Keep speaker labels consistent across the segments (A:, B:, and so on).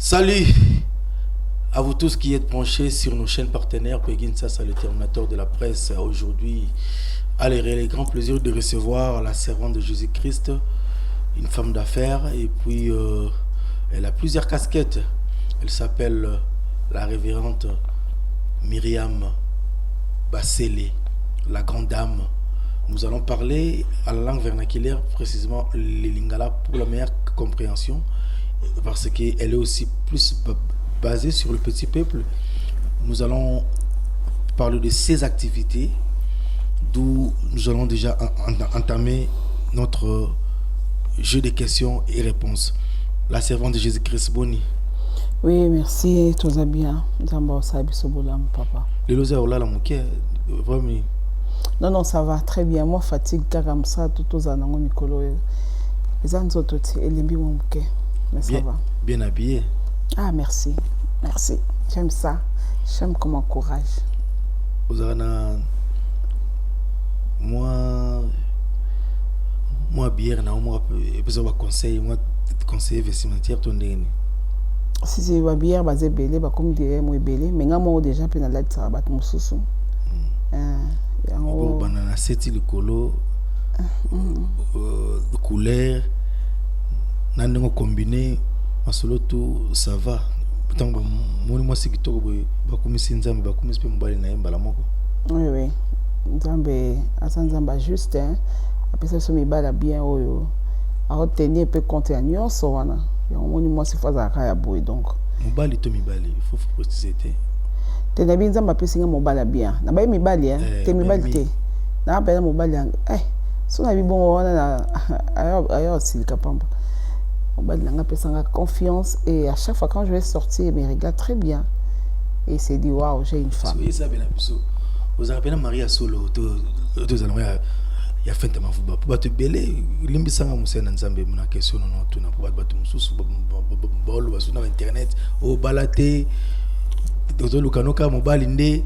A: Salut à vous tous qui êtes branchés sur nos chaînes partenaires. Peguin Sassa, le terminateur de la presse. Aujourd'hui, allez, le grand plaisir de recevoir la servante de Jésus-Christ, une femme d'affaires. Et puis, elle a plusieurs casquettes. Elle s'appelle la révérende Myriam Bassele, la grande dame. Nous allons parler à la langue vernaculaire, précisément le lingala, pour la meilleure compréhension, parce qu'elle est aussi plus basée sur le petit peuple. Nous allons parler de ses activités, d'où nous allons déjà entamer notre jeu de questions et réponses. La servante de Jésus-Christ, boni?
B: Oui, merci, toza bien. Nzambe osala biso bolamu, papa.
A: Lelo oza olala moke, vraiment?
B: Non, non, ça va très bien. Moi, fatigue kaka, mosala to tozala nango mikolo oyo, eza nzoto ti elembi mwa moke, mais ça
A: Bien,
B: va.
A: Bien habillé.
B: Ah, merci, merci, j'aime ça, j'aime qu'on m'encourage.
A: Ozalaka na mwa bière na yo moko, epesa baconseil, mwa conseiller vestimentaire to ndenge nini?
B: Si, si, babière baza ebele, bakomi de mo ebele, mais nga moko déjà mpe nalatisaka bato mosusu. Yango.
A: Obanda na seti likolo, couleur na ndenge okombine masolo, tout ça va. Ntango bamoni mwasi kitoko boye, bakumisi Nzambe, bakumisi mpe mobali na ye mbala moko.
B: Oui, Nzambe aza Nzambe ajuste, hein? Apesa biso mibali ya bien oyo aotenir mpe compte ya nyonso wana. Yango moni mwasi fo azalaka ya boye, donc.
A: Mobali to mibali, il faut préciser te.
B: Te, nayebi Nzambe apesi nga mobali ya bien. Nabayi mibali, hein? Te, mibali te, naa mpenza mobali ya so nayebi bongo wana na ayo asilika pamba. Mobali na nga apesanga confiance et à chaque fois quand je vais sortir, il me regarde très bien et il s'est dit: waouh, j'ai une femme.
A: Soki eza na biso, ozalaka mpe na mari ya solo to tozala yango ya fente mafuba? Mpo bato ebele, limbisanga, mosali na Nzambe, na question nono tuna, mpo bato mosusu baoloba so na internet: obala te, tozoluka noka mobali. Nde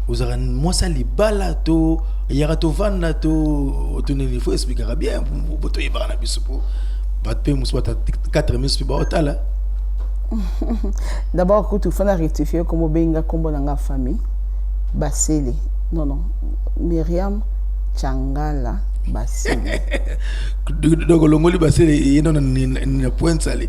A: ozalaka mwasi ya libala to yaka tovanda to nini? Faut expliquaka bien po toyebaka na biso, mpo bato mpe mosusu, bato 4 miso mpe baotala.
B: D'abord kutu fana rectifier kombo. Obenga nkombo na nga famille Basele, non, non, Myriam Changala Basele.
A: Donc olongoli Basele, ye no na pointe sale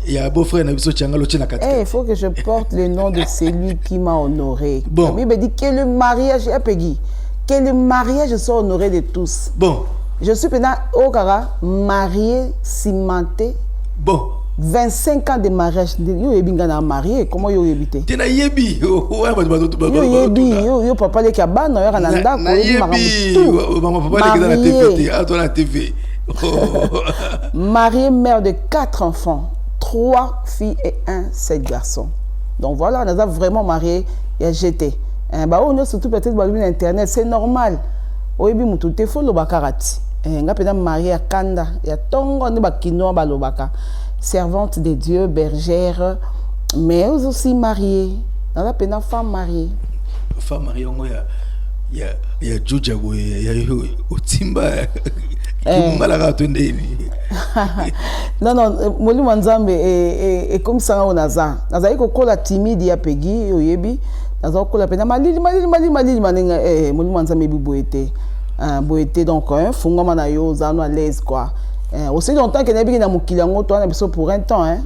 A: ya beau frère na biso Changala, otie na kati.
B: Il faut que je porte le nom de celui qui m'a honoré.
A: Bon.
B: La Bible dit que le mariage, eh, Peggy, que le mariage soit honoré de tous.
A: Bon.
B: Je suis maintenant au Kara, mariée, cimentée.
A: Bon.
B: 25 ans de mariage. Yo yebi nga na marié, comment yo yebi te?
A: Te, nayebi wana bato.
B: Yo yebi, yo papa leki ya bana, oyaka na ndako, oyebi makambo
A: Nayebi.
B: tout.
A: Mama, papa leki eza na TV te, ato na TV.
B: Mariée, mère de quatre enfants, trois filles et un seul garçon. Donc voilà, on a vraiment marié, il y a jeté. Hein, bah, on a surtout peut-être bah, internet, c'est normal. Oyebi mutu te, fo lobaka rati. Eh, nga mpenza marié ya kanda ya ntongo nde bakinois balobaka, servante de Dieu, bergère, mais aussi mariée. Naza mpenza femme mariée.
A: Femme mariée yango ya juja boye ya yo otimba kimbalaka to ndeni?
B: Non, non, molimo ya Nzambe ekomisanga oyo naza. Nazali kokola timide ya Pegi, oyebi, naza kokola mpenza malili, malili, malili, malili, manenge. Molimo ya Nzambe ebi boye te, boye te. Donc fungwama na yo, oza no à l'aise, quoi. Aussi longtemps ke nayebiki na mokili yango, toa na biso pour un temps, hein?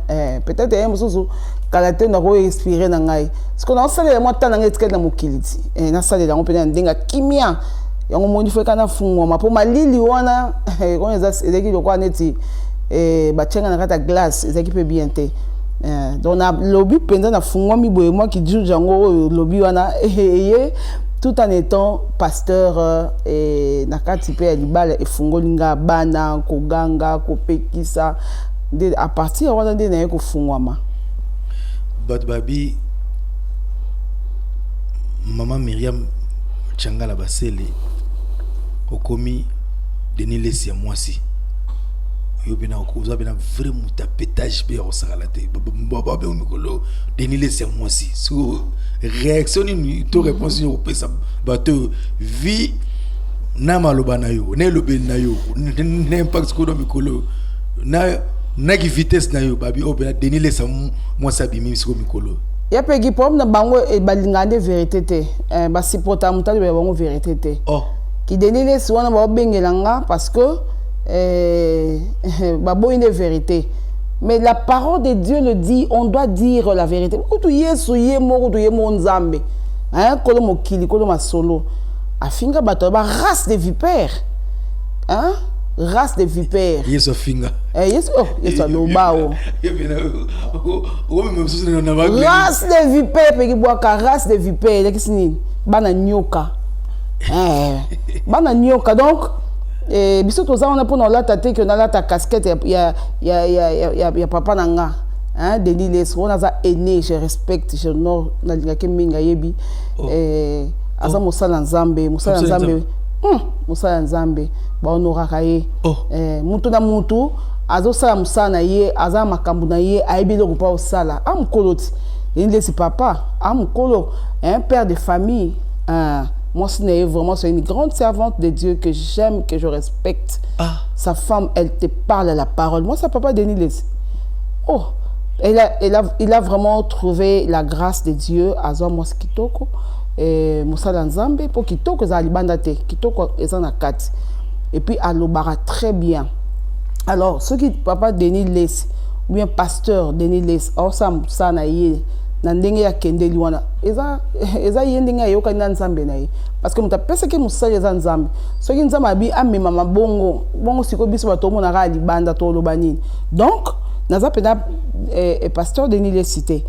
B: Peut-être ye mosusu kala te nakoexpire na ngai. Parce naosalela mwa ntan na ngai etikali na mokili ti nasalela yango mpena na ndenge ya kimia. Yango moni fo eka nafungwama, mpo malili wana wana ezalaki lokola neti batianga na kati ya glace, ezalaki mpe bien te. Donc nalobi mpenza nafungwami boye, mwa kijuju yango oyo lobi wana eye, tout en étant pasteur na kati mpe ya libala, efungoli nga bana koganga, kopekisa nde à partir ya wana nde naye kofungwama.
A: Bato babi mama Miriam Changala Basele okomi Denis Lesi ya mwasi. Yo mpena oza mpena vrai moto ya pétage mpe ya kosakala te. Babengo mikolo Denis Lesi ya mwasi. So réaction nini to réponse nini okopesa bato oyo vi na maloba na yo, na elobeli na yo, na impact sikoyo na mikolo na Naki vitesse na yo, babi oyo mpena Denis Lesa, mwasi abimi siko mikolo.
B: Ya Pegi, problème na bango, balingaka nde vérité te. Basupportaka moto alobela bango vérité te.
A: Oh.
B: Ki Denis Lesi wana baobengela nga parce que baboyi nde vérité. Mais la parole de Dieu le dit, on doit dire la vérité. Kutu Yesu ye moko, kutu ye moko Nzambe, hein, kolo mokili, kolo masolo, afinga bato ba race de vipères, hein, race de vipères.
A: Yesu afinga?
B: Yesu, oh, Yesu aloba o.
A: Okomema mosusu na ba
B: Race de vipères, Peki Bwaka, race de vipères elakisi nini? Bana nyoka. Bana nyoka. Donc biso toza wana mpona olata te ke nalata casquette ya papa na nga, hein, Denis Lessie wana aza aîné, je respecte, j'honore, nalingaki mingi, ayebi.
A: Oh.
B: Aza mosala Nzambe, mosala
A: Mosala.
B: Nzambe, mosala ya Nzambe, bahonoraka ye.
A: Oh.
B: Mutu na mutu azosala mosala na ye, aza na makambo na ye, ayebi eloko mpo osala. A mokolo ti Denis Lessie, papa a mokolo, un père de famille, hein. Mwasi na ye, vraiment, c'est une grande servante de Dieu que j'aime, que je respecte.
A: Ah.
B: Sa femme, elle te parle la parole. Moi, ça, papa Denis Lessie, oh, elle a, il a vraiment trouvé la grâce de Dieu. Azwa mwasi kitoko, mosala Nzambe, mpo kitoko ezala libanda te, kitoko eza na kati. Et puis alobaka très bien. Alors soki papa Denis Lessie ou bien pasteur Denis Lessie aosala mosala na ye na ndenge akendeli wana, eza ye ndenge ayokani na Nzambe na ye, parce que moto apesaki mosali eza Nzambe. Soki Nzambe abi amemama bongo bongo, sikoyo biso bato omonaka ya libanda toloba nini? Donc naza mpenza pasteur Denis Lessie te.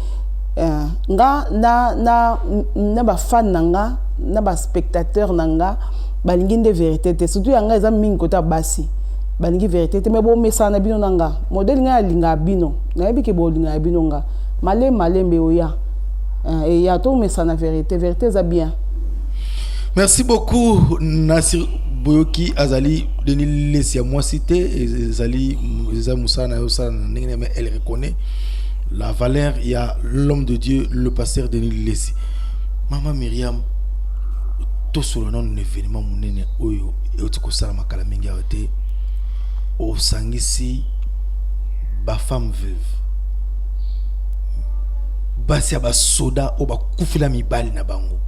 B: Nga na bafan na nga, na baspectateur na nga, balingi nde vérité te. Surtout ya nga eza mingi kota basi, balingi vérité te. Mais bomesana na bino na nga, modèle ngai alingaka bino, nayebi ke bolingaka bino nga malembe malembe oya. Eya tomesana vérité, vérité eza bien.
A: Merci beaucoup, Nasir Boyoki. Azali Denis Lessie ya mwasi te, ezali eza mosala na ye, osala na ndenge, mais elle reconnaît la valeur ya l'homme de Dieu, le pasteur Denis Lessie. Mama Myriam, tosolola nano na événement monene oyo euti kosalama kala mingi awa te. Osangisi bafemme veuve, basi ya basoda oyo bakufela mibali na bango,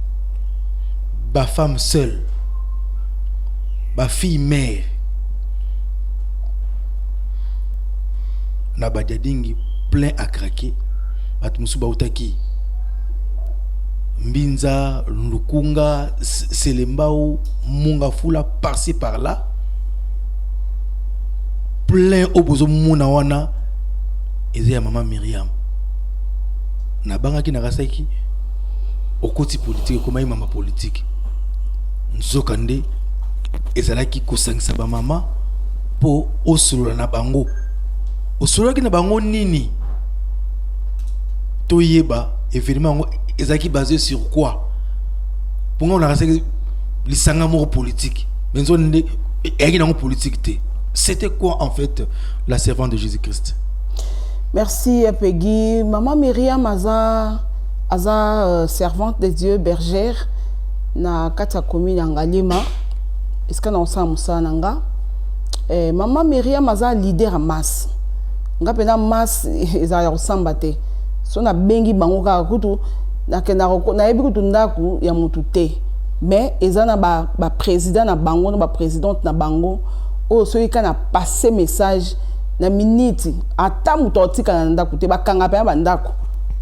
A: bafemme seule, bafille mère na Badiadingi, plein à craquer. Bato mosusu bautaki Mbinza, Lukunga, Selembao, Mongafula, par-ci par-là, plein. Oyo bozomona wana eza ya mama Miriam. Nabangaki, nakasaki okoti politike, ekomaki mama politike. Nzoka nde ezalaki kosangisa bamama mpo osolola na bango. Osololaki na bango nini? Toyeba événement yango ezalaki basé sur quoi? Mponga nakasaki lisanga moko politique, mais nzoka nde eyaki nango politique te. C'était quoi en fait, la servante de Jésus Christ?
B: Merci, Peggy. Maman Myriam aza servante de Dieu, bergère na kati ya commune ya Ngaliema, esika na kosala mosala na nga. Mama Myriam aza leader ya masse. Nga mpenza masse ezala ya kosamba te. So nabengi bango kaka, kutu nakendaka, nayebi kutu ndako ya motu te, mais eza na baprésident na bango, na baprésidente na bango, oyo soki kaka na passe message na miniti, ata moto aotikala na ndako te, bakanga mpenza bandako.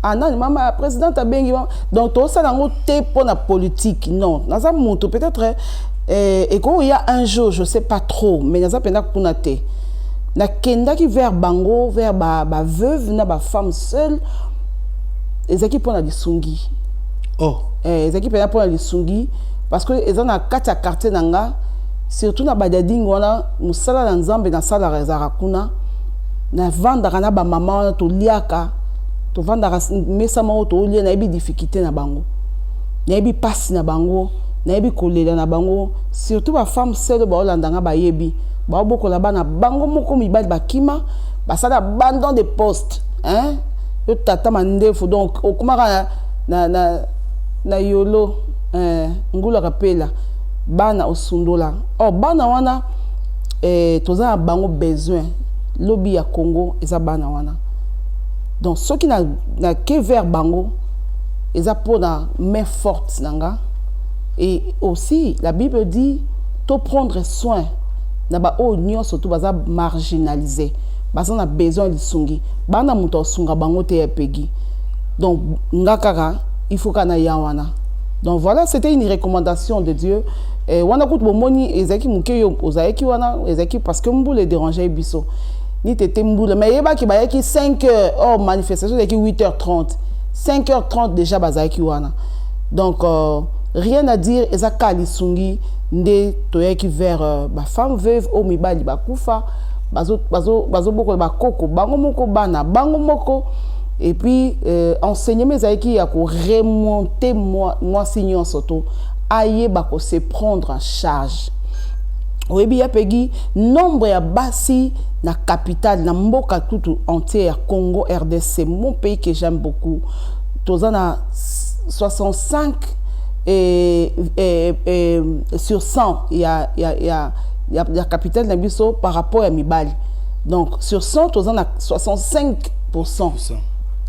B: Ah, nani, mama présidente abengi. Donc tosala yango te mpo na politique, non. Naza moto peut-être ekoya un jour, je sais pas trop, mais naza mpenza kuna te. Nakendaki vers bango, vers baveuve na bafemme seule, ezalaki mpo na lisungi.
A: Oh.
B: Ezalaki mpenza mpo na lisungi, parce que eza na kati ya quartier na nga, surtout na Badiadingi wana. Mosala na Nzambe nasalaka ezalaka kuna. Navandaka na bamama wana, toliaka, tovandaka mesa moko, tolia. Nayebi difficulté na bango, nayebi mpasi na bango, nayebi kolela na bango. Surtout bafemme seule baolanda nga, bayebi baobokola bana bango moko, mibali bakima, basala abandon de poste, hein? Yo tata mandefu, donc okomaka na yolo, ngulaka pela bana, osundola. Or bana wana, toza na bango besoin. Lobi ya Congo eza bana wana. Donc soki na nake vers bango, eza mpona main forte na nga. Et aussi la Bible dit to prendre soin na baoyo nyonso to baza marginalisé, baza na besoin lisungi, bana moto asunga bango te ya Pegi. Donc nga kaka il faut kaka na ya wana. Donc voilà, c'était une recommandation de Dieu. Wana kutu bomoni ezalaki moke, yo ozalaki wana, ezalaki parce que mbula edérangeait biso ni tete mbula, mais yebaki bayaki 5 heures. Or manifestation ezalaki 8 h 30, 5 h 30 déjà bazalaki wana. Donc rien à dire, eza kaka lisungi nde toyaki vers bafemme veuve oyo mibali bakufa, bazobokola bakoko bango moko, bana bango moko. Et puis enseignement ezalaki ya koremonter mwasi nyonso to ayeba kose prendre en charge. Oyebi ya Pegi, nombre ya basi na capitale, na mboka tutu entier ya Congo RDC, mon pays que j'aime beaucoup, toza na 65 et sur 100 ya capitale na biso par rapport ya mibali. Donc sur 100, toza na 65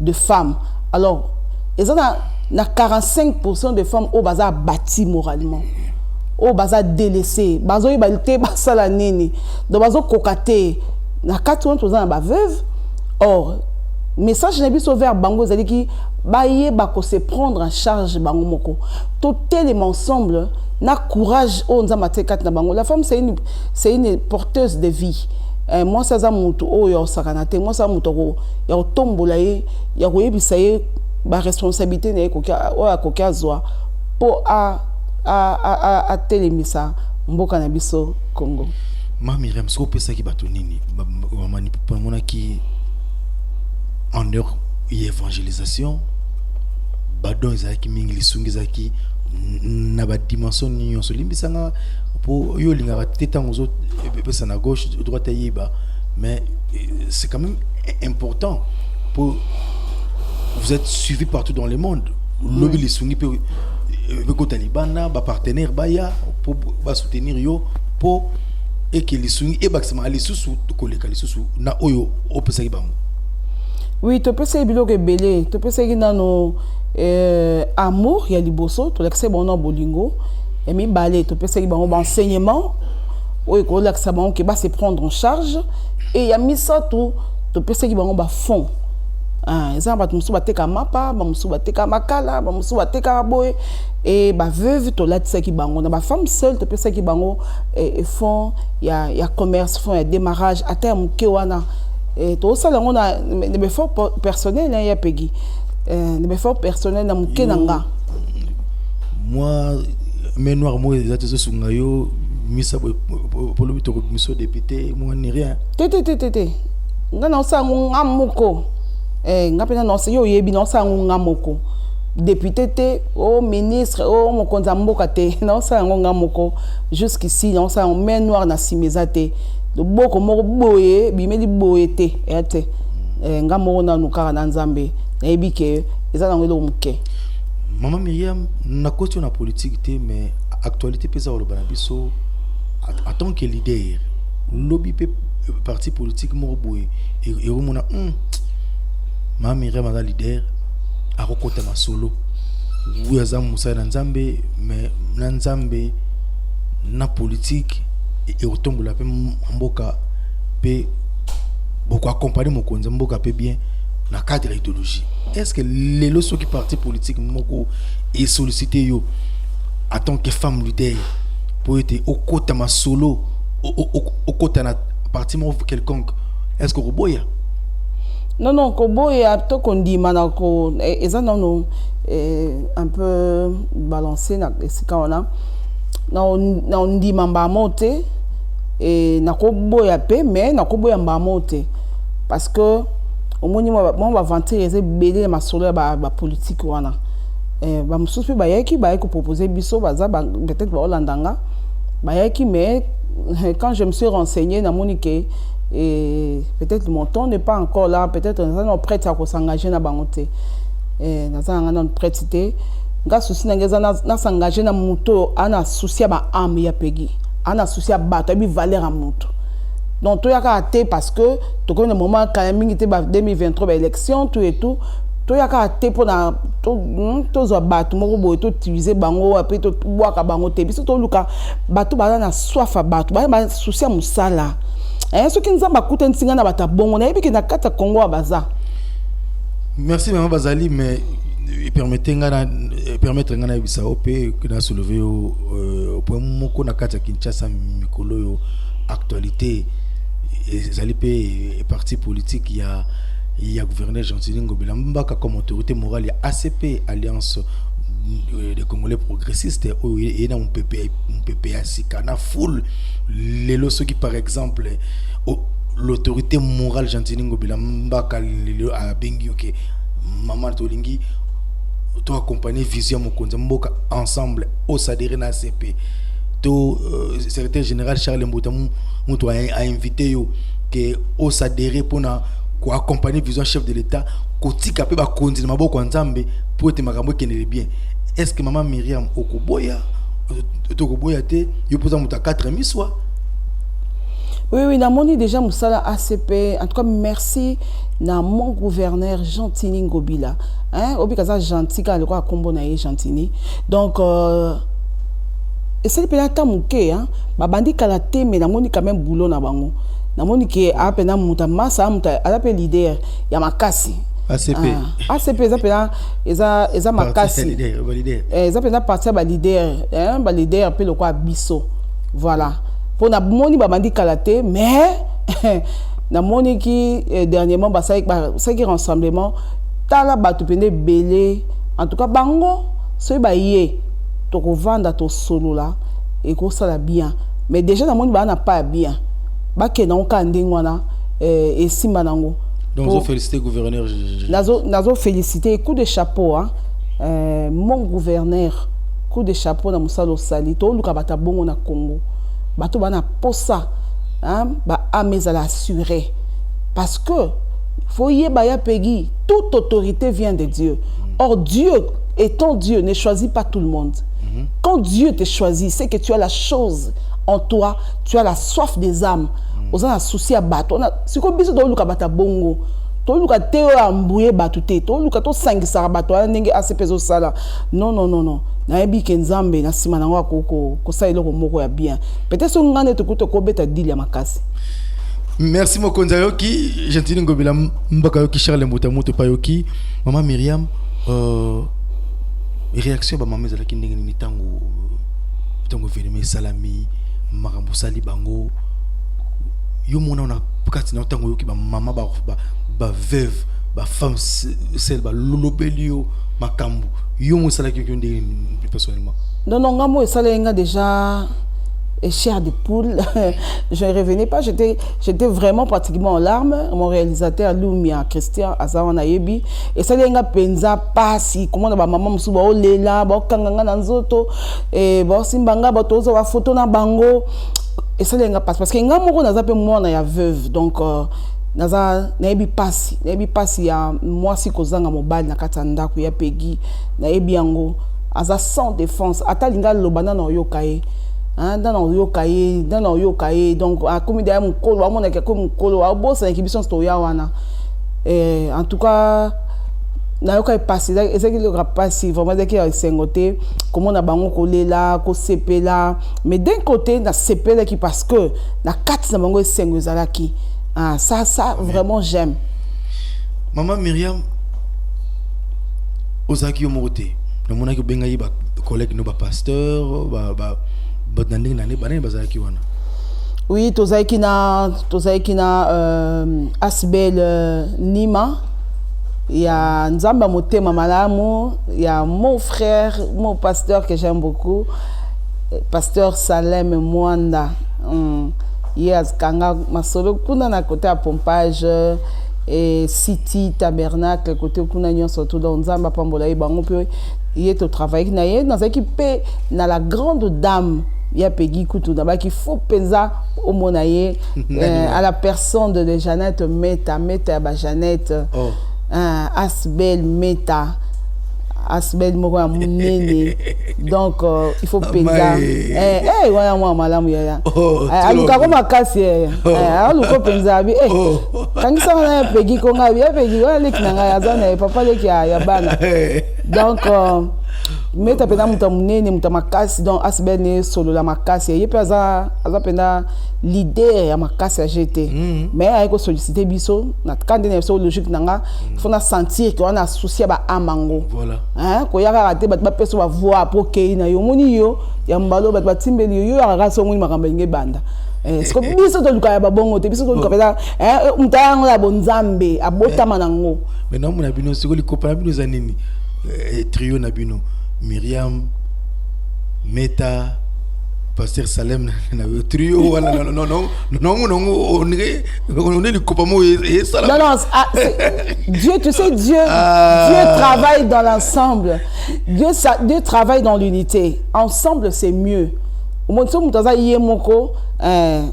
B: de femmes. Alors eza na 45 de femmes oyo baza bâti moralement, oyo baza délaissé, bazoyeba te basala nini, donc bazokoka te. Na kati wana toza na baveuve. Or message na biso vers bango ezalaki bayeba kose prendre en charge bango moko, totelema ensemble na courage oyo Nzambe atie kati na bango. La femme, c'est une porteuse de vie. Mwasi aza motu oyo osakana te. Mwasi aza moto ya kotombola ye, ya koyebisa ye baresponsabilité na ye oyo akoki azwa mpo atelemisa mboka na biso Congo.
A: Ma Miriam, soki opesaki bato nini namonaki en dehors ya évangélisation, badon ezalaki mingi, lisungi ezalaki na badimension nyonso. Limbisanga mpo yo olingaka te ntango ozopesa na gauche, droite eyeba, mais c'est quand même important pour vous êtes suivi partout dans le monde. Lobi lisungi mpe ekota libanda, bapartenaire baya mpo basoutenir yo mpo eke lisungi ebakisama lisusu koleka lisusu na oyo opesaki bango.
B: Oui, topesaki biloko ebele. Topesaki nano amour ya liboso, tolakisaki bango na bolingo. Ya mibale, topesaki bango baenseignement oyo ekolakisa bango ke base prendre en charge. E ya misato, topesaki bango bafond. Ah, eza na bato mosusu bateka mapa, bamosusu bateka makala, bamosusu batekaka boye. E baveuve, tolatisaki bango. Na bafemme seule, topesaki bango fonds ya commerce, fonds ya démarrage ata ya moke wana. Tozosala yango na baeffort personnel ya Pegi, na baeffort personnel na moke na nga.
A: Moi main noire moko eza te ezosunga yo misa polobi tokobimiso député mwa ni rien?
B: Te, te, te, te, te. Nga naosala yango nga moko. Nga mpena naosa, yo oyebi, naosala yango nga moko. Député te, o ministre, o mokonzi ya mboka te, naosala yango nga moko. Jusqu'ici naosala yango, main noire na nsima eza te, loboko moko boye bimeli boye te, eya te. Nga moko nanu kaka na Nzambe, nayebi ke eza nango eloko moke.
A: Mama Miriam, nakoti na politique te, mais actualité mpe eza koloba na biso en tant que leader. Lobi mpe parti politique moko boye ekomona mama Miriam aza leader, akokota masolo oyo aza mosali na Nzambe, mais na Nzambe na politique ekotombola mpe mboka, mpe bokoaccompagne mokonzi ya mboka mpe bien na cadre ya idéologie. Est ce que lelo soki parti politique moko esollicite yo en tant que femme leader po ete okota masolo, okota na parti moko quelconque, est ce que okoboya?
B: Non, koboya to kondima na ko eza nano un peu balancé na esika wana. Na ondima mbamo te, nakoboya mpe, mais nakoboya mbamo te, parce que omoni mwa baventure eza ebele na masolo ya bapolitike wana. Bamosusu mpe bayaki kopropose biso, baza peut-être baolanda nga, bayaki, mais quand je me suis renseigné, namoni ke et peut-être mon temps n'est pas encore là, peut-être naza na prête ya kosengage na bango te. Naza nanga nano prête te. Nga souci na ngai eza nasengage na moto oyo ana souci ya baâme ya Pegi, ana souci ya bato, ayebi valeur ya moto. Donc toya kaka te parce que tokomi na moment kala mingi te, ba 2023, baélection, tout et tout. Toya kaka te mpona tozwa bato moko boye, toutiliser bango, après tobwaka bango te. Biso toluka bato baza na soif ya bato, baza na souci ya mosala. Soki Nzambe akutanisi ngai na bato ya bongo, nayebi ke na kati ya Kongo ya baza.
A: Merci mama. Bazali, mais permettez nga na permettre nga nayebisa yo mpe na soulever yo point moko na kati ya Kinshasa. Mikolo oyo, actualité ezali mpe parti politique ya gouverneur Gentiny Ngobila Mbaka comme autorité morale ya ACP, Alliance des Congolais Progressistes, oyo eye na mopepe ya sika na foule lelo. Soki par exemple l'autorité morale Gentiny Ngobila Mbaka lelo abengi yo ke mama, tolingi to accompagner vision ya mokonzi ya mboka ensemble, oadhérer na ACP, to secrétaire général Charles Mbuta moto ainvité yo ke oadhérer mpona koaccompagner vision chef de l'État, kotika mpe bakonzi na maboko ya Nzambe mpo ete makambo ekendele bien, est ce que mama Miriam okoboya to okoboya te? Yo mpoza moto ya 4 miswa.
B: Oui, namoni déjà mosala ACP. En tout cas, merci na mon gouverneur Gentiny Ngobila. Hein, obika aza gentil kaka lokola kombo na ye Gentiny. Donc esali mpenza ata moke, hein, babandi kala te, mais namoni quand même boulot na bango. Namoni ke aa mpenza moto amasa, moto aza mpe leader ya makasi.
A: ACP.
B: Ah, ACP eza mpenza eza makasi. Eza mpenza parti ya baleader, baleader mpe lokola biso. Voilà, mpo namoni babandi kala te, mais namoniki dernièrement basalaki rassemblement, tala bato mpenza ebele. En tout cas, bango soki baye, tokovanda, tosolola, ekosala bien. Mais déjà namoni baa na pas ya bien, bakende yango kaka ndenge wana, esimba nango.
A: Donc nazo féliciter gouverneur.
B: Nazo féliciter, coup de chapeau, hein. Mon gouverneur, coup de chapeau na mosala osali. Toluka bato ya bongo na Congo, bato bana posa, hein, baâme ezala assuré, parce que faut yeba ya Peggy, toute autorité vient de Dieu. Or Dieu étant Dieu, ne choisit pas tout le monde. Quand Dieu te choisit, c'est que tu as la chose en toi, tu as la soif des âmes, oza na souci ya bato. Sikoyo biso toluka bato ya bongo, toluka te oyo ambuye bato te, toluka tosangisaka bato wana ndenge ACP ezosala. Non, non, non, non, nayebi ke Nzambe na nsima nango akoki kosala eloko moko ya bien. Peut-être soki ngai nde tokuti, tokobeta deal ya makasi.
A: Merci. Mokonzi ayoki, Gentiny Ngobila Mbaka ayoki, Charles Mbuta moto pa ayoki. Mama Miriam, réaction ya bamama ezalaki ndenge nini ntango événement esalami, makambo osali bango? Yo mona na kati na ntango oyoki bamama, baveuve, bafemme seules balolobeli yo makambo, yo mo esalaki yo ndenge nini personnellement?
B: Non, non, nga mo esalaki nga déjà et chair de poule. Je ne revenais pas, j'étais vraiment pratiquement en larmes. Mon réalisateur Lumia Christian aza wana ayebi. Esali nga penza pasi komona ba mama mosusu baolela, baokanga nga na nzoto, baosimba nga, bato ba photo na bango. Esali nga pasi parce que nga moko naza mpe mwana ya veuve. Donc naza nayebi pasi, nayebi pasi ya mwasi kozanga mobali na kati ya ndako ya Pegi. Nayebi yango, aza sans défense. Ata alingi aloba, nana oyoka ye, nana oyoka ye, nana oyoka ye. Donc akomi deya mokolo, amonaki akomi mokolo, abosanaki biso nyonso toya wana. En tout cas, nayoka epasi, ezalaki eloko ya pasi vraiment, ezalaki ya esengo te komona bango kolela, kosepela. Mais d'un côté nasepelaki parce que na kati na bango esengo ezalaki. Ah, ça vraiment, j'aime.
A: Mama Miriam, ozalaki yo moko te. Namonaki obengaki bacollègue no, bapasteur, bato na ndenge na nde banani bazalaki wana?
B: Oui, tozalaki na Asbel Nima ya Nzambe ya motema malamu, ya mon frère, mon pasteur que j'aime beaucoup, pasteur Salem Mwanda. Ye azikanga masolo kuna na côté ya pompage et City Tabernacle, côté kuna nyonso tout. Donc Nzambe apambola ye, bango mpe ye totravaillaki na ye. Nazalaki mpe na la grande dame ya Peggy kutu, nabaki fo mpenza omona ye, à la personne de Jeannette Meta, Meta ya bajeannette. Oh. Asbel Meta. Asbel moko ya monene. Donc il faut mpenza wana mwa malamu yaya.
A: Oh,
B: Alukako makasi yaya. Aluko mpenza abi kangisanga na ya Pegi ko ngai ya Pegi wana leki na ngai aza na ye papa leki ya bana. Donc Meta mpenza moto ya monene, moto ya makasi. Donc Asbel ne solola makasi, ye mpe aza mpenza leader ya makasi ya GT. Mais aye kosollicite biso na ka nde na biso logique na nga, faut na sentir ke wana souci ya baâme yango.
A: Voilà.
B: Koya kaka te, bato bapesa bavoix po okei na yo, omoni yo ya mbalo, bato batimbeli yo, yo yaka kaka so omoni makambo elingi ebanda. Siko biso toluka ya babongo te, biso toluka mpenza moto ayango ya bonzambe, abotama nango.
A: Mais naomona bino sikoyo, likopa na bino eza nini? Trio na bino, Miriam, Meta, pasteur Salem, na trio wana, naomona yango one likopa moko esala.
B: Non, non, ah, Dieu, tu sais, Dieu, ah. Dieu travaille dans l'ensemble. Dieu, ça, Dieu travaille dans l'unité. Ensemble, c'est mieux. Omoni so moto aza ye moko,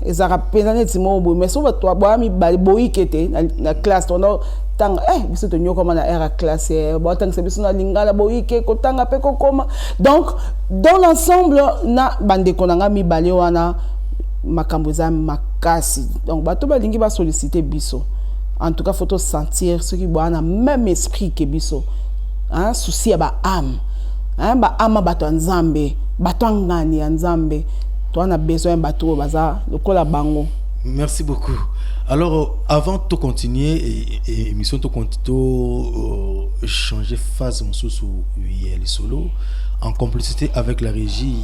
B: ezalaka mpenza neti moko boye, mais so bato boya mibale boyike te. Na classe tondo tanga, biso tonyokama na aire ya classe, baotangisa biso na lingala, boyike kotanga mpe kokoma. Donc dans l'ensemble na bandeko na nga mibale wana, makambo eza makasi. Donc bato balingi basollicite biso, en tout cas faut sentir soki boya na même esprit ke biso, hein, souci ya baâme, hein, baâme, bato ya Nzambe, bato ya ngani ya Nzambe, toza na besoin ya bato oyo baza lokola bango.
A: Merci beaucoup. Alors, avant de continuer et émission, to to changer phase mosusu ya lisolo en complicité avec la régie,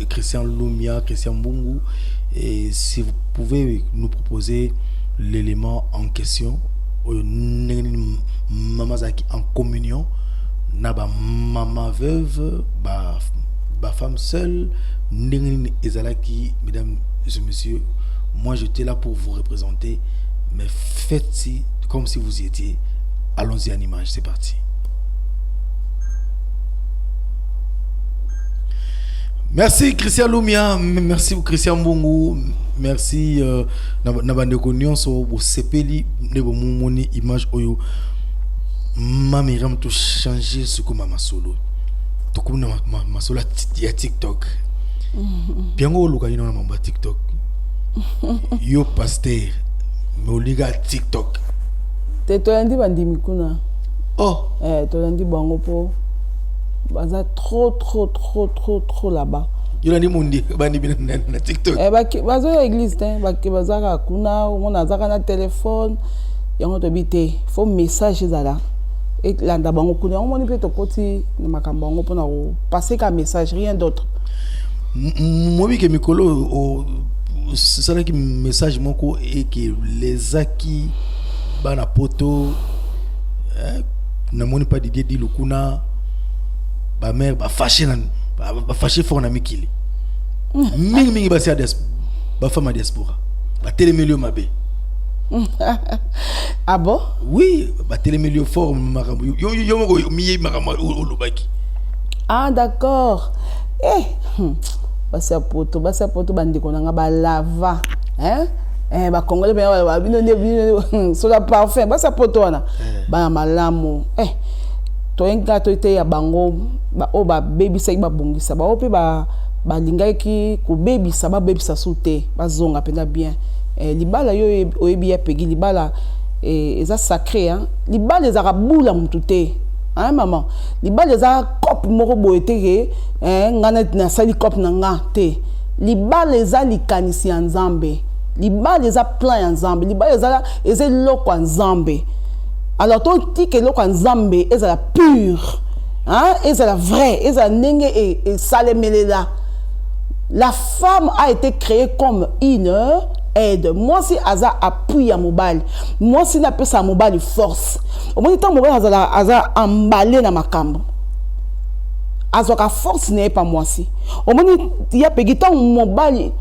A: Christian Lumia, Christian Mbungu, et si vous pouvez nous proposer l'élément en question, mama azalaki en communion na ba mama veuve, ba femme seule, ndenge nini ezalaki. Mesdames et messieurs, moi j'étais là pour vous représenter, mais faites si comme si vous y étiez. Allons-y en image, c'est parti. Merci Christian Lumia, merci Christian Mbungu, merci na bandeko nyonso bosepeli nde bomomoni image oyo. Ma Miriam, to changer sikoyo masolo, tokomi na masolo ya TikTok. Biango oluka nini na mambo ya TikTok? Yo pasteur, mais olinga TikTok?
B: Te, tolandi bandimi kuna.
A: Oh.
B: Tolandi bango mpo baza trop trop trop trop trop là-bas.
A: Yolandi mundi bandimi na TikTok?
B: Bazoya église te, baza kaka kuna, omona azaka na telefone yango. Toyebi te, faut message ezala elanda bango kuna. Yango moni mpe tokoti na makambo yango mpona kopase ka message, rien d'autre.
A: Moyebi ke mikolo osalaki message moko eke lezaki bana Poto, namoni pa Didier Dilu kuna, bamare bafâché, bafâché fort na mikili mingimingi, basi ya bafemme ya diaspora batelemeli yo mabe.
B: Ah bon?
A: Oui, batelemeli yo fort. Makambo yo moko miyebi, makambo olobaki.
B: Ah d'accord. Basi ya Poto, basi ya Poto, bandeko na nga balava, hein? Bakongole mpenza baloba bino nde bino sola parfum. Basi ya Poto wana, bana malamu. Toyengi kaka toteya bango, oyo babebisaki babongisa, baoyo mpe balingaki kobebisa babebisa su te, bazonga mpenza bien. Libala yo oyebi ya Pegi, libala eza sacré, hein? Libala ezalaka bula motu te, hein, mama. Libala eza cope moko boye te ke nga neti nasali cope na nga te. Libala eza likanisi ya Nzambe, libala eza plan ya Nzambe, libala eza eloko ya Nzambe. Alors totika eloko ya Nzambe ezala pure, hein? Ezala vrai, ezala ndenge esalemelela. La femme a été créée comme une aide. Mwasi aza appui ya mobali, mwasi nde apesaka mobali force. Omoni, ntango mobali azala aza emballé na makambo, azwaka force na ye pa mwasi. Omoni ya Pegi, ntango mobali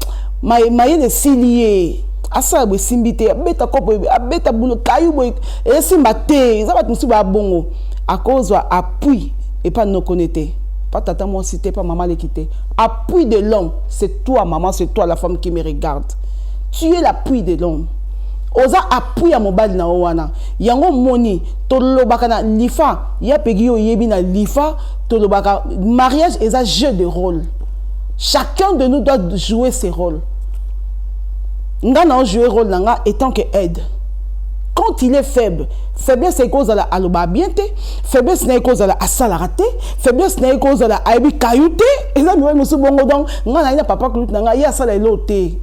B: mayele esili ye, asala boye esimbi te, abeta kopo, abeta bulo kayu boye esimba te, eza bato mosusu baya bongo, akozwa appui epa nokone te, pa tata mwasi te, pa mama leki te. Appui de l'homme, c'est toi maman, c'est toi la femme qui me regarde, tu es l'appui de l'homme. Oza appui ya mobali na yo wana. Yango omoni tolobaka na lifa ya pegi, yo oyebi, na lifa tolobaka mariage eza jeu de rôle. Chacun de nous doit jouer ses rôles. Nga na jouer rôle na nga étant que aide. Quand il est faible, faiblesse ekozala aloba bien te, faiblesse na ye ekozala asalaka te, faiblesse na ye ekozala ayebi kayu te. Eza mibali mosusu bongo. Donc nga na ye na papa kulutu na ngai, ye asala eloko te,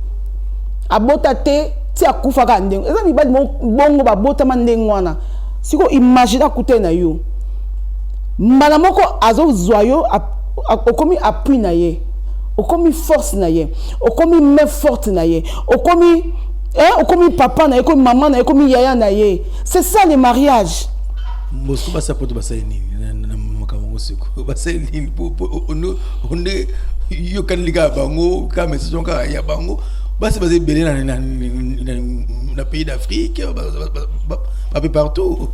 B: abota te, ti akufaka ndenge eza. Mibali bongo babotama ndenge wana. Sikoyo imagine akutani na yo, mbala moko azozwa yo, okomi appui na ye, okomi force na ye, okomi main forte na ye, okomi, eh, okomi papa na ye, okomi mama na ye, okomi yaya na ye. C'est ça le mariage.
A: Mosusu basi poto basali nini na makambo yango? Sikoyo basali nini onde yokaneli kaka bango, kaka message kaka ya bango? Basi baza ebele na pays d'Afrique, bape partout.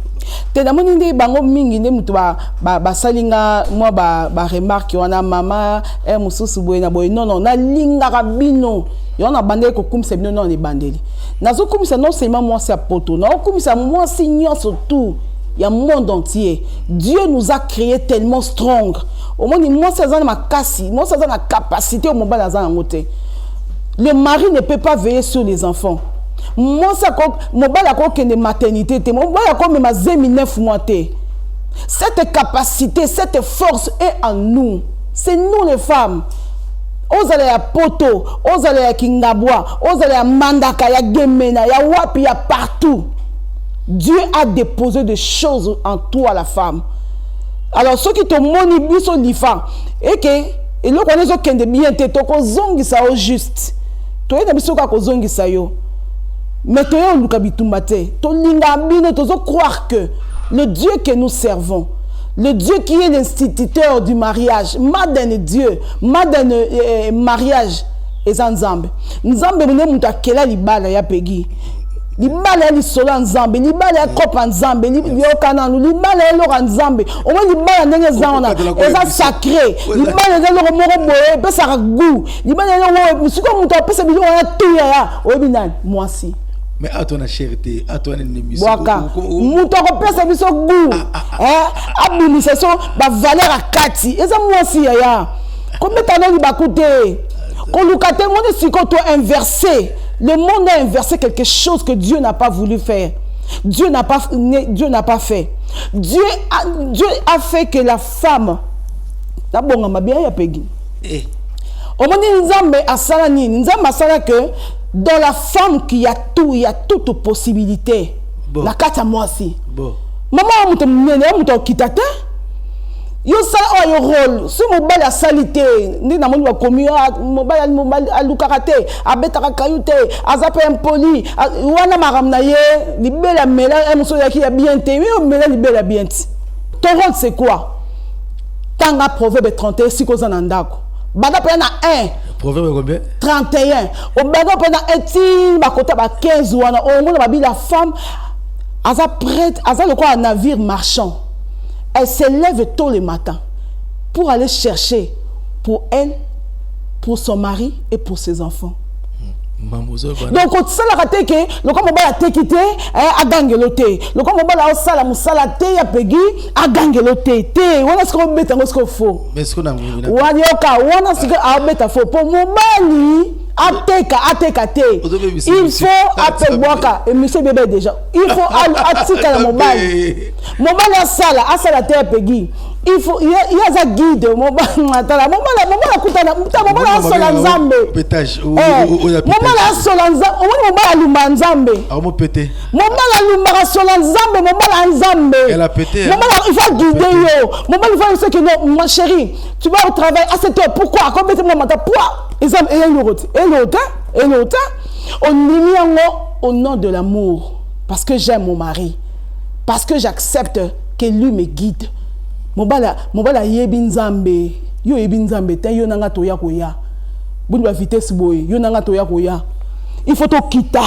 B: Te, namoni nde bango mingi nde moto basali nga mwa baremarque wana, mama mosusu boye na boye. Non, non, nalingaka bino yango, nabandeli kokumisa bino. Non, ebandeli nazokumisa non seulement mwasi ya poto, naokumisa mwasi nyonso tout ya monde entier. Dieu nous a créé tellement strong. Omoni, mwasi aza na makasi, mwasi aza na capacité oyo mobali aza yango te. Le mari ne peut pas veiller sur les enfants. Mwasi, mobali akokende maternité te, mobali akomema zemi 9 mois te. Cette capacité, cette force est en nous. C'est nous les femmes. Ozala ya poto, ozala ya Kingabwa, ozala ya Mandaka, ya Gemena, ya wapi, ya partout, Dieu a déposé des choses en toi, la femme. Alors soki tomoni biso lifa eke eloko wana ezokende bien te, tokozongisa yo juste. Toyei na biso kaka kozongisa yo, mais toye oluka bitumba te. Tolinga bino. Tozocroire que le Dieu que nous servons, le Dieu qui est l'instituteur du mariage, madane Dieu, madane mariage eza Nzambe. Nzambe nde moto akela libala ya pegi. Libala ya lisolo ya Nzambe, libala ya kopa Nzambe. Yoka nanu, libala ya eloko ya Nzambe. Omoi libala ndenge eza wana, eza sacré. Libala eza eloko moko boye epesaka goût. Libala eloko. Sikoyo moto apesa biloko wana tu, yaya, oyebi nani? Mwasi.
A: Mais ato na cher te, ato na nini?
B: Bwaka, moto akopesa biso goût, abimisa so bavaleur ya kati, eza mwasi. Yaya, kobeta no libaku te, koluka te. Moni sikoyo to inversé. Le monde a inversé quelque chose que Dieu n'a pas voulu faire. Dieu n'a pas fait. Dieu a fait que la femme nabongama bien ya pegi.
A: Eh.
B: Omoni, Nzambe asala nini? Nzambe asala que dans la femme qu'il y a tout, il y a toute possibilité.
A: Bon.
B: Na kati ya mwasi.
A: Bon.
B: Mama wa moto monene ya moto akokita te, yo sala oyo rôle. So mobali asali te, nde namoni bakomi mobali, mobali alukaka te, abetaka kayu te, aza mpe impoli. Wana makambo na ye. Libela mela mosusu oyaki ya bien te, yo mela libela bien ti. Ton rôle, c'est quoi? Tanga Proverbe 31. Sika oza na ndako, banda mpenza na 1.
A: Proverbe combien?
B: 31. Obanda mpenza eti bakota ba 15 wana, omona babi la femme aza prête, aza lokola navire marchand. Elle se lève tôt le matin pour aller chercher pour elle, pour son mari et pour ses enfants. Donc osalaka te ke lokola mobali ateki te, agangelo te, lokola mobali aosala mosala te, ya pegi agangelo te. Te, wana sikoyo obeta yango sikoyo faux. Wana yoka, wana sikoyo aobeta faux, mpo mobali ateka, ateka te, il faut apebwaka émission ebebe déjà. Il faut atikala mobali, mobali asala, asala te, ya pegi. Il faut ye aza guide. Tala, mobali akutana, mobali asola Nzambe, mobali asola Nzambe. Omoni, mobali alumba Nzambe, mobali alumbaka sola Nzambe, mobali ya Nzambe. Mobali il faut guider yo. Mobali il faut que non, ma chérie, tu vas au travail à 7 heures, pourquoi akobeti mwa mata poa? Eza eloko te, eloko te, eloko te. Ondimi yango au nom de l'amour, parce que j'aime mon mari, parce que j'accepte que lui me guide. Mobali, mobali ayebi Nzambe, yo oyebi Nzambe te. Yo nanga toya koya boni bavitesse boye, yo nanga toya koya, il faut tokita.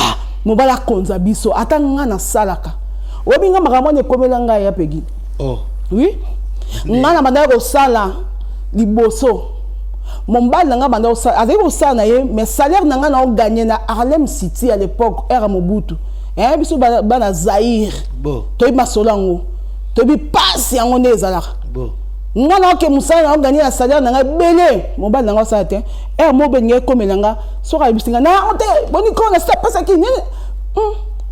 B: Mobali akonza biso. Ata nga nasalaka, oyebi nga makambo wana ekomela ngai ya pegi.
A: Oh.
B: Oui, nga na bandaki kosala liboso, mobali na nga banda azali kosala na ye, mais salaire na nga na oganye na Harlem City à l'époque, ère Mobutu. Eh, biso bana Zaire toyebi masolo yango, toyebi pasi yango nde ezalaka. Nga na oke mosala na ogani na salaire na ngai ebele, mobali na ngai osala te. Ere moko belingi ekomela nga, soki ayebisi nga na te, boni ko na apesaki nini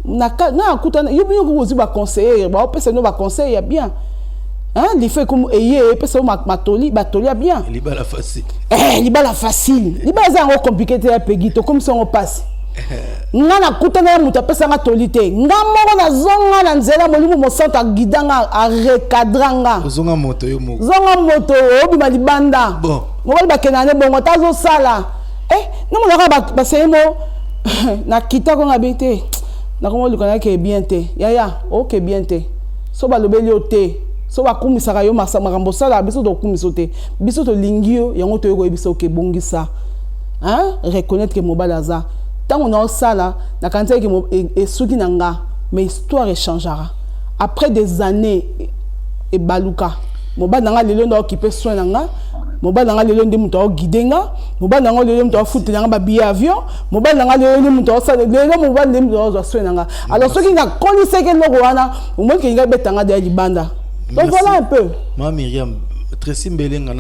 B: nga nakutana yo bino kozwi baconseiller, baopesa bino baconseil ya bien. Hein, lifo ekomi eye epesa yo matoli, batoli ya bien.
A: Libala facile.
B: Eh, libala facile, libala eza yango compliqué te. Ya Pegi, tokomisi yango mpasi. Nga nakutana ya moto apesanga toli te, nga moko nazonga na nzela, Molimo Mosantu aguida nga, arecadra nga.
A: Ozonga moto yo moko.
B: Zonga moto, obima libanda. Mobali bakendaka ne bongo ata azosala. Eh, namonaka baseye mo nakita ko nga bi te, nakomoluka nake bien te. Yaya, oke bien te. So balobeli yo te, so bakumisaka yo makambo osalaka, biso tokumisa yo te, biso tolingi yo yango. Toyei koyebisa oke bongisa, hein? Reconnaître que mobali aza. Ntango naosala, nakanisaki ke esuki na nga, mais histoire echangeaka après des années, ebaluka. Mobali na nga lelo nde aokipe soin na nga, mobali na nga lelo nde moto aoguide nga, mobali na nga lelo moto afutela nga babillet avion, mobali na nga lelo nde moto aosala, lelo mobali nde moto aozwa soin na nga. Alors soki nakolisaki eloko wana, omoni ke ngai betanga deya libanda. Donc voilà un peu.
A: Ma Myriam Tracy Mbelenga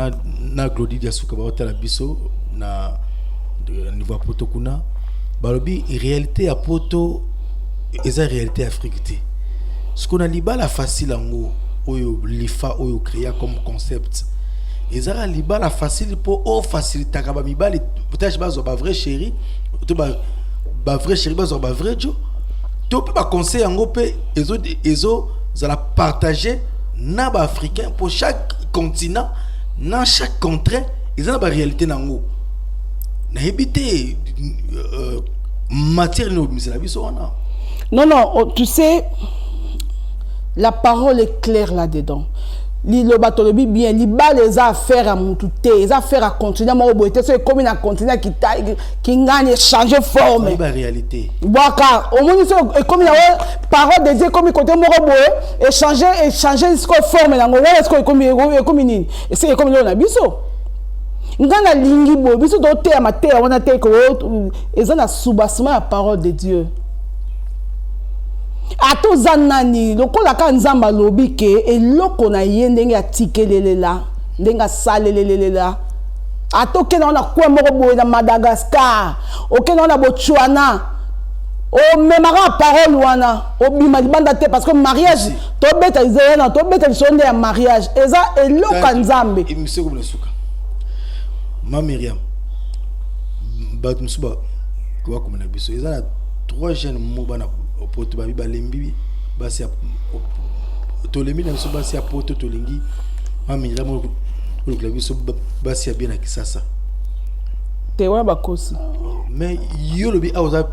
A: na Glodi Diasuka baotala biso na niveau ya poto kuna, balobi réalité ya poto eza réalité ya Afrique te. Sikoyo na libala facile yango oyo lifa oyo créa comme concept, ezaka libala facile mpo ofacilitaka bamibali peut-être bazwa bavrai chéri to bavrai chéri, bazwa bavrai jo to mpe baconseil yango mpe ezozala partage na baafricain. Pour chaque continent, na chaque contrée, eza na baréalité nango. Nayebi te matière nini obimisela biso wana.
B: Non, non, oh, tu sais, la parole est claire là-dedans. Liloba tolobi bien, libala eza affaire ya mutu te, eza affaire ya continent moko boye te. So ekomi na continent kingani, echange forme.
A: Réalité.
B: Bwaka, omoni, so ekomi na parole de Dieu, ekomi kote moko boye, echange, echange sikoyo forme nango wana. Sikoyo ekomi nini? Esi ekomi lelo na biso. Nga nalingi boye, biso toteya mateya wana te, eza na soubassement ya parole de Dieu. Ata oza nani, lokola kaka Nzambe alobi ke eloko na ye ndenge atikelelela, ndenge asalelelelela, ata okende wana coin moko boye na Madagascar, okende wana Botswana, omemaka parole wana, obima libanda te, parce que mariage tobeta wana, tobeta lisolo nde ya mariage, eza eloko ya Nzambe.
A: Suka, ma Miriam, bato mosusu bakoma na biso, eza na trois jeunes mo bana poto, babi balembi basi ya, tolembi na biso basi ya poto, tolingi ma Miriam olukela biso basi ya bien na Kisasa.
B: Te, wana bakosi.
A: Mais yo lobi awa oza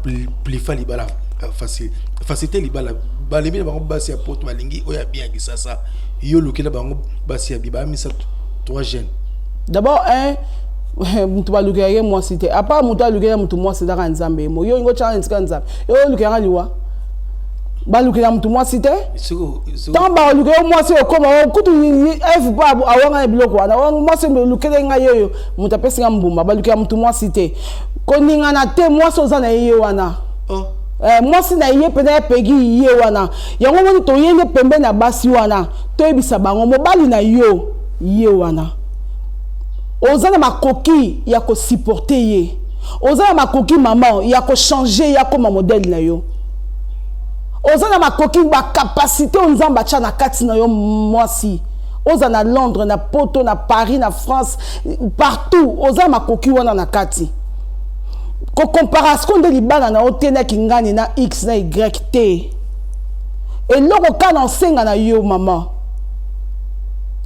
A: plifa libala facile, facilité libala. Balembi na bango basi ya poto, balingi oyo ya bien ya Kisasa. Yo olukela bango basi ya bien, baya misato, trois jeunes.
B: D'abord un, moto balukela ye mwasi te. À part moto alukela moto mwasi, ezaka Nzambe mo. Yo olingi otyaka esika Nzambe, yo olukelanga liwa. Balukela moto mwasi te. Ntango balukela yo mwasi, okoma kutu Eve mpo awanga na biloko wana. Mwasi olukele ngai oyo moto apesi nga mbuma. Balukela moto mwasi te, koningana te. Mwasi oza na ye, ye wana.
A: Oh.
B: Eh, mwasi na ye mpenza ya Pegi, ye wana. Yango moni toyende pembeni ya basi wana, toyebisa bango: mobali na yo ye wana, oza na makoki ya kosupporter ye, oza na makoki, mama, ya kochanger ye akoma modèle na yo, oza na makoki, bacapacité oyo Nzambe atya na kati na yo. Mwasi oza na Londres, na poto, na Paris, na France, partout, oza na makoki wana na kati. Kocomparer siko nde libala na yo te na kingani na x na y te. Eloko kaka na osenga na yo, mama,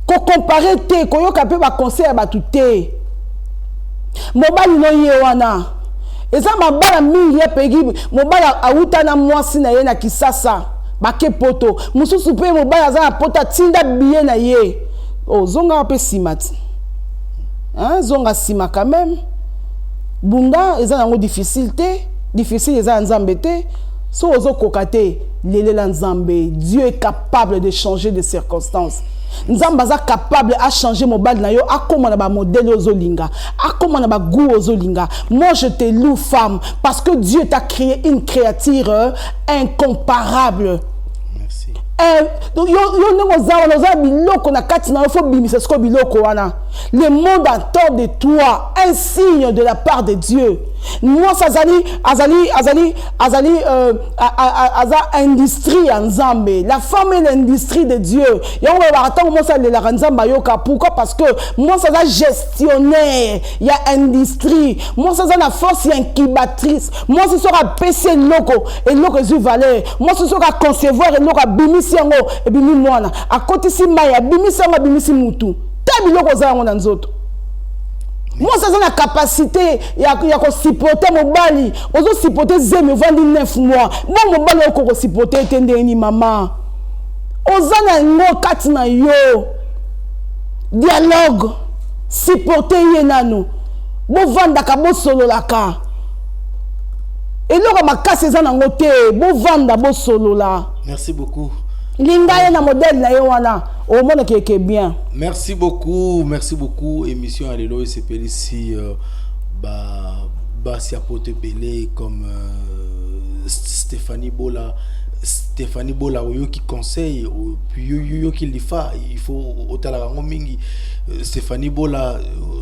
B: kocomparer te, koyoka mpe baconseil ya bato te. Mobali no ye wana. Eza mabala mingi ya Pegi, mobali awuta na mwasi na ye na Kisasa, bake poto mosusu, mpe mobali aza na poto, atinda biye na ye. Ozongaka mpe nsima ti, zonga nsima quand même. Bunda eza nango difficile te, difficile eza ya Nzambe te. So ozokoka te, lelela Nzambe. Dieu est capable de changer de circonstances. Nzambe aza capable achanger mobali na yo, akóma na bamodèle ozolinga, akóma na bagoût ozolinga. Moi, je te loue, femme, parce que Dieu t'a créé une créature incomparable.
A: Merci.
B: Donc, yo ndenge oza wana, oza na biloko na kati na yo, faut bimisa sikoyo biloko wana. Le monde attend de toi un signe de la part de Dieu. Mwasi azali aza industrie ya Nzambe. La femme est l'industrie de Dieu. Yango balobaka, ntango mwasi alelaka, Nzambe ayoka. Pourquoi? Parce que mwasi aza gestionnaire ya industrie. Mwasi aza na force ya incubatrice. Mwasi soki apesi eloko, eloko ezwi valeur. Mwasi soki aconcevoir eloko, abimisi yango, ebimi mwana. Akotisi mai, abimisi yango, abimisi mutu te. Biloko oza yango na nzoto. Mwasi aza na capacité ya kosupporter mobali. Ozosupporter zemi, ovandi 9 mois. Bon, mobali oyo kokosupporter te ndenge nini? Mama, oza na yango kati na yo. Dialogue, supporter ye nanu, bovandaka, bosololaka. Eloko makasi eza nango te, bovanda, bosolola.
A: Merci beaucoup.
B: Linga ye na modèle na ye wana, omonaka eke bien.
A: Merci beaucoup, merci beaucoup. Émission ya lelo esepelisi ba basi ya poto ebele comme Stéphanie Bola. Stéphanie Bola, oyoki conseil, puis oyoki lifa, il faut otalaka yango mingi. Stéphanie Bola,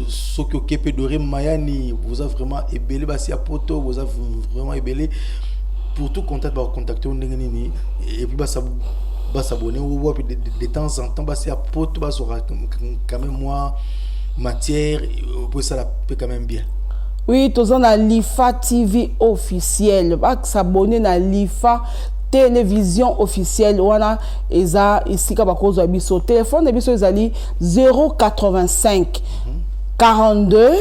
A: soki oke mpe Doré Mayani, boza vraiment ebele. Basi ya poto boza vraiment ebele. Pour tout contact, bakocontacte ndenge nini? Et puis basabone wapi? De temps en temps, basi ya poto bazwaka quand même mwa matière po esala mpe quand même bien.
B: Oui, toza na Lifa TV officiel. Basabone na Lifa Télévision officielle. Wana eza esika bakozwa biso. Telefone na biso ezali 085 42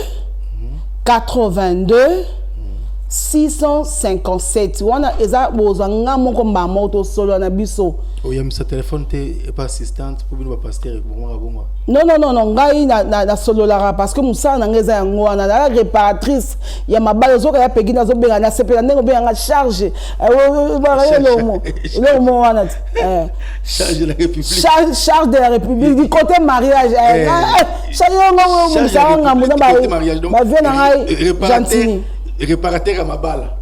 B: 82 657. Wana eza bozwa nga moko mbala moko, tosolola na biso.
A: Oyambisa telefone te epa assistante mpo bino bapasteur ebongwaka bongwa?
B: Non, non, non, non, ngai nasololaka parce que mosala na ngai eza yango wana. Naza réparatrice ya mabala. Ozoka ya Pegi, nazobenga, nasepela ndenge obenganga charge eloko mo wana.
A: Charge de la République.
B: Charge de la République du côté mariage. Charge yango mosala ngambo na bavie na ngai gentini.
A: Réparateur ya mabala.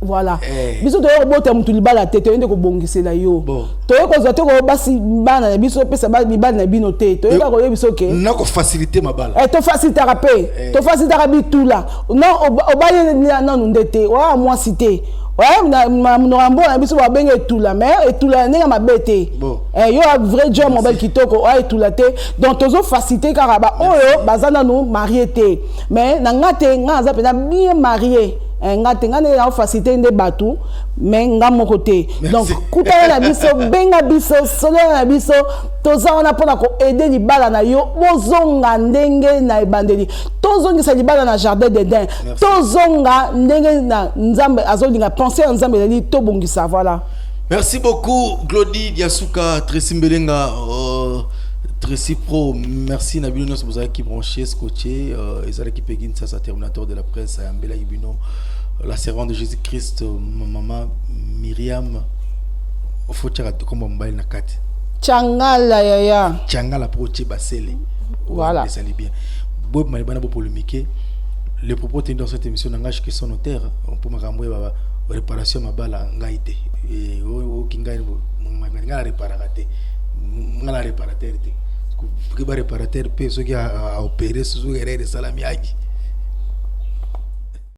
B: Voilà. Biso toye kobota motu libala te, toye nde kobongisela yo. Toye kozwa te basi bana na biso, opesa mibali na bino te. Toye kaka koyebi biso ke
A: nakofacilité mabala.
B: Tofacilitaka mpe, tofacilitaka bitula. Non, obali nanu nde te, oya mwasi te. Monoko ya mboka na biso babenge etula, mais etula ya ndenge mabe te. Yo vrai jo mobali kitoko, oya etula te. Donc tozofacilité kaka baoyo baza nanu marié te. Mais na nga te, nga naza mpenza bien marié. Nga te, nga nde naofacilité nde bato, mais nga moko te. Donc kutana na biso, benga biso, solola na biso. Toza wana mpona koaider libala na yo, bozonga ndenge na ebandeli. Tozongisa libala na jardin d'Eden, tozonga ndenge na Nzambe azolinga. Pensée ya Nzambe ezali tobongisa. Voilà.
A: Merci beaucoup, Glody Diasuka, Tracy Mbelenga, Tracy Pro. Merci na bino nyonso bozalaki branché, scotché. Ezalaki Peggy Nsasa, terminateur de la presse, ayambelaki bino la servante de Jésus-Christ, maman Myriam. Ofotiaka komba mobali na kati.
B: Changala yaya.
A: Changala po otie basele.
B: Voilà.
A: Ezali bien. Boyebima bana bopolémique. Les propos tenus dans cette émission n'engagent que son auteur. Mpo makambo ya réparation mabala, ngai te. Oki ngai, ngai na réparaka te, ngai na réparateur te. Soki baréparateur mpe soki aopéré, soki erreur esalami, aki.